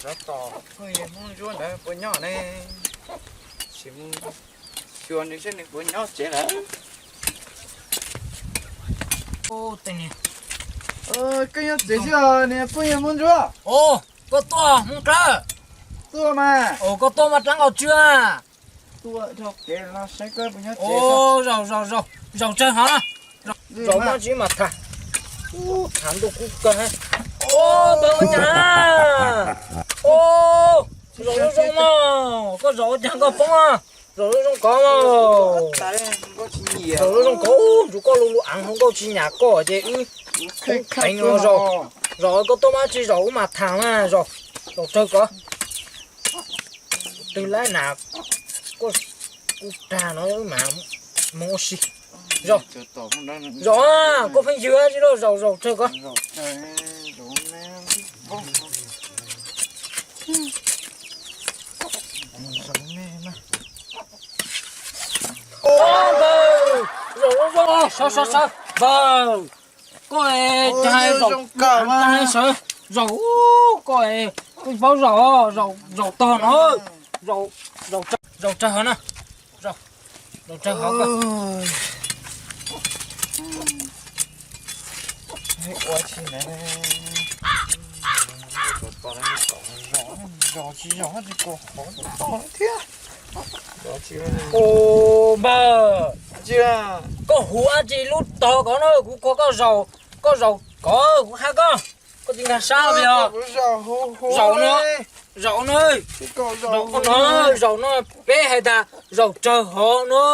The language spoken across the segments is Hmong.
Tab tom phooj ywg Hmoob Ntsuab ntawd puas nyob ne? Sim mus xyuas nws seb nws puas nyob tsev lawm. Koj nyob tsev xwb os niag phooj ywg Hmoob Ntsuab. Koj tuaj Hmoob Dlawb. Tuaj mas. Koj tuaj mas dlaab nkaus tsw. Tuaj dhau kev los saib koj puas nyob tsev. Zaum, zaum, zaum, zaum tsawg hov. Zaum mas tsis mas tham. Tham ntuj kub kawg. Ntawd ua cas? Zaum zoo zoo no, koj zaum ua cas koj poob? Zaum zoo zoo kov no. Zaum zoo zoo kov, ntsuag koj lub lub aav hluas nkauj tsis nyam koj ces wb kheev zaum. Zaum koj tuaj mas tsis zaum wb mas tham mas zaum. Zaum tsawg kov. Twg lab nas, kuv rag no mas mus ua si. Zaum, zaum, koj pheej ywg tsis laj zaum, zaum tsawg kov. Npawg, zaum zoo zoo, sawv sawv sawv, npawg. Koj es cas zaum, sawv, zaum, koj es kuj paub zaum, zaum tog no, zaum tsawg hov na, zaum tsawg hov koj. Ua tsis na, zaum tsis zaum tsis kaus hov tog thiab. Npawg, koj hu dab tsi lub tog kov no, kuv kov koj zaum, koj zaum kov kuv qha koj, koj tsis nkag siab li os. Zaum no, zaum no, zaum no, zaum no, peb hais tas zaum tsawg hov no.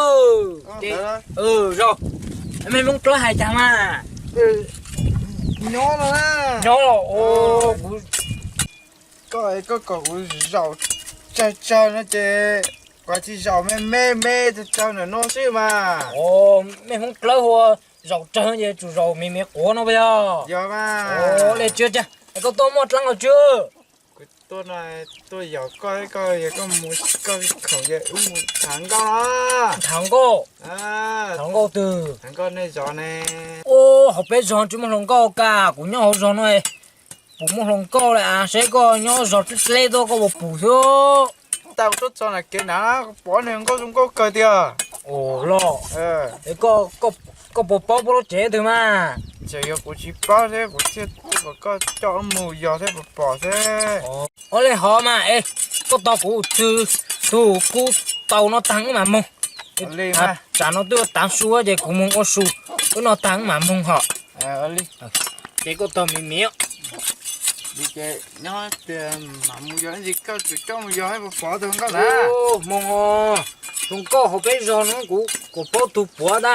Zaum, mej Hmoob Dlawb hais cas mas? Nyob los, nyob los, kuv Koj, koj kom kuv zaum tsawg tsawg no ces kuv tsis zaum me me me tsawg tsawg ntawm no xwb mas. Mej Hmoob Dlawb hu ua zaum tsawg ces tsum zaum me me quav no puas yog? Yog mas. Li tsis ua cas, koj tuaj muaj dlaab los tsw? Kuv tuaj no, tuaj yaum koj, koj yog koj mus koj khoom ces wb mus tham nkauj no. Tham nkauj? Tham nkauj twg? Tham nkauj nej zos ne. Ua, hauv peb zos tsis muaj hluas nkauj kag, kuv nyob hauv zos no puas muaj hluas nkauj li as, saib koj nyob zos dleb dleb tuaj koj puas pum xwb. Tau tuaj txog nram kev nrad kuv pom niag nkauj zoo nkauj kawg tiag. Ua los, koj puas paub puab lub tsev twg mas? Tseem yog kuv tsis paub thiab kuv thiaj kom koj coj wb mus yog thiab puas pom thiab. Ua li hov mas es koj tos kuv txog tug kub tau no tag wb mam moog. Tsam no twb yuav tav su ces kuv moog ua su, wb noj tag wb mam moog hom. Ces koj tos miv miv. Nyob tias mam mus yog ntsis koj tseem coj mus yog puas pom tug nkauj na. Moog, hluas nkauj hauv peb zog no kuv kuv paub tug puav tab.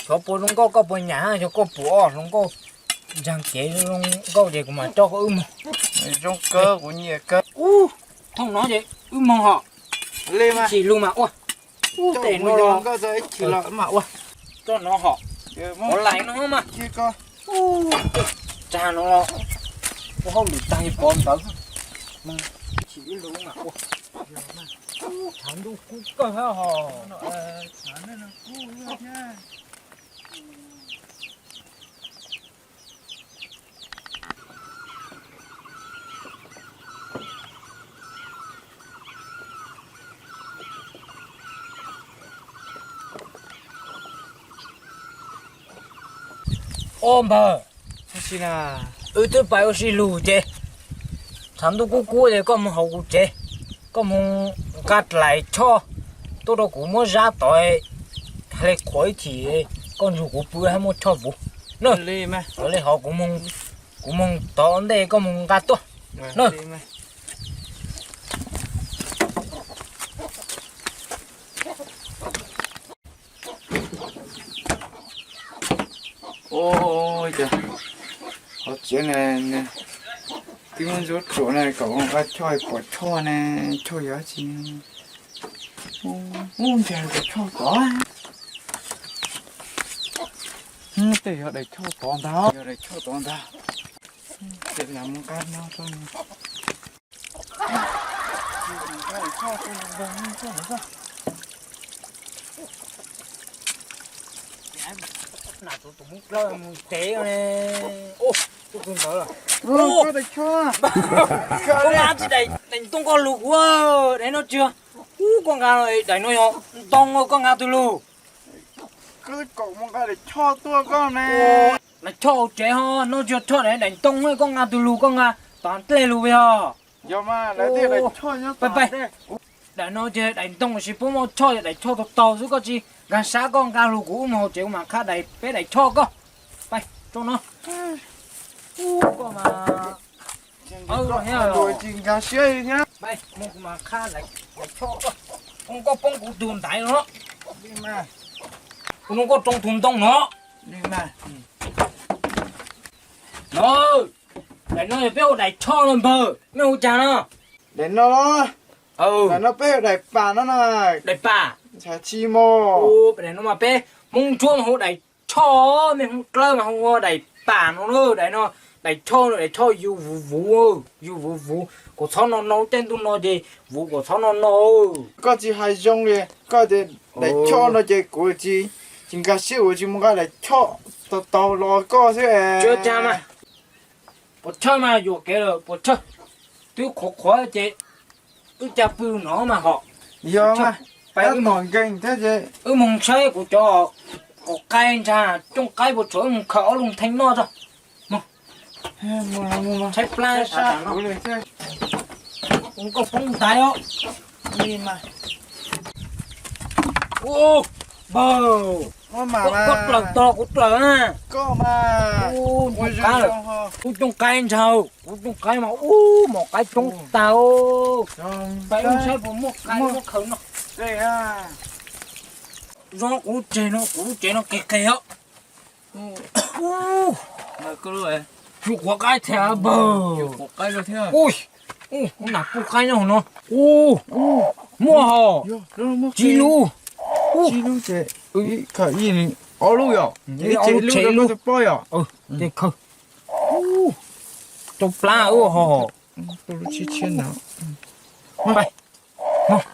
Xyov puas zoo nkauj koj puas nyam, xyov koj puas hluas nkauj ntseeg kev zoo nkauj ces kuv mam coj koj wb moog. Zoo kawg, kuv nyiam kawg. Thooj no ces wb moog hom. Li mas, tsis lug mas ua. Ub, tej no los nkauj txog ib chim los mam ua. Coj no hom. Ua lais no mas. Tsag no los ua hauj lwm tag pov ntawd. Ib chim wb lug mam ua. Tshav ntuj kub kawg hos. Ob npawg, wb twb pais ua si lug ces tshav ntuj kub kub ces koj moog hauv kuv tsev, koj moog nqa dlaim choj tuaj rau kuv muab zab tod, hle khuam ib chim koj nrug kuv pw hab muaj choj puv. Li hov kuv moog tod ntej koj moog nqa tuaj. Hov tsev ne, twb muab ntsuab tsuam na kom nqa choj pom choj ne, choj yog tsi. Ub, ntshai tus choj tod. Tej yog daim choj tod ntag, yog daim choj tod ntag. Ces lam mus nqa no rau nws. Nam tus tus Hmoob Dlawb mus tsev ne. Ub, Koj daim ntoo koj lug kuv, daim no tsis yog. Ub, koj nqa daim no yog ntoo, koj nqa tus lug. Daim choj hauv tsev ho, no tsis yog choj, daim ntoo koj nqa tus lug, koj nqa tom dlej lug yog. Pais, daim no ces daim ntoo sis puab muaj choj, yog daim choj tau tau xwb, koj tsis nkag siab koj nqa lug kuv wb mus hauv tsev kuv mam qha daim, peb daim choj koj. Pais rau no. Koj mas, tsis nkag siab thiab. Pais mus kuv mam qha daim choj koj. Koj poob kuv tus ntaiv no. Kuv nug koj rau tus ntoo no. No, daim no yog peb hu daim choj no npawg, mej hu cas no? Daim no, daim no peb hu daim pam no na. Daim pam? Ntshai tsis mog. Daim no mas peb Hmoob Ntsuab mas hu daim choj, mej Hmoob Dlawb mas hu ua daim pam no na. Daim no, daim choj no, daim choj yus vuv vuv, yus vuv vuv kom txhob no no, caij ntuj no ces vuv kom txhob no no. Koj tsis hais zoo li, koj tias daim choj no ces kuv tsis, tsis nkag siab, kuv tsis mus nqa daim choj tau tau los koj xwb. Tsis ua cas mas, puas tshawj mas yuam kev lawm puas tshawj. Twb qhuav qhuav ces wb caj pw no mas hom. Yog, pais wb mus nkees thiab ces wb mus saib kuv cov qos qaib ntsha, cooj qaib puas tshuav, wb mus khaws ob lub theej noj tso. Saib plab sab no. Kuv koj poob ntaiv os. Npawg, koj dlaws tog kuv dlaws na. Koj mas, kuv cooj qaib ntsha, kuv cooj qaib mas ub, mos qaib coob tag. Pais wb saib puas muaj qaib muab khaws noj. Zoo kuv lub tsev no, kuv lub tsev no qis qis os. Yus quav qaib thiab npawg. Ub, nam pub qaib nyob hauv no. Ub, muaj hos. Tsib lub. Ob lub yom. Ib tsam lub pob yom. Ces khaws. Rau plab wb hos.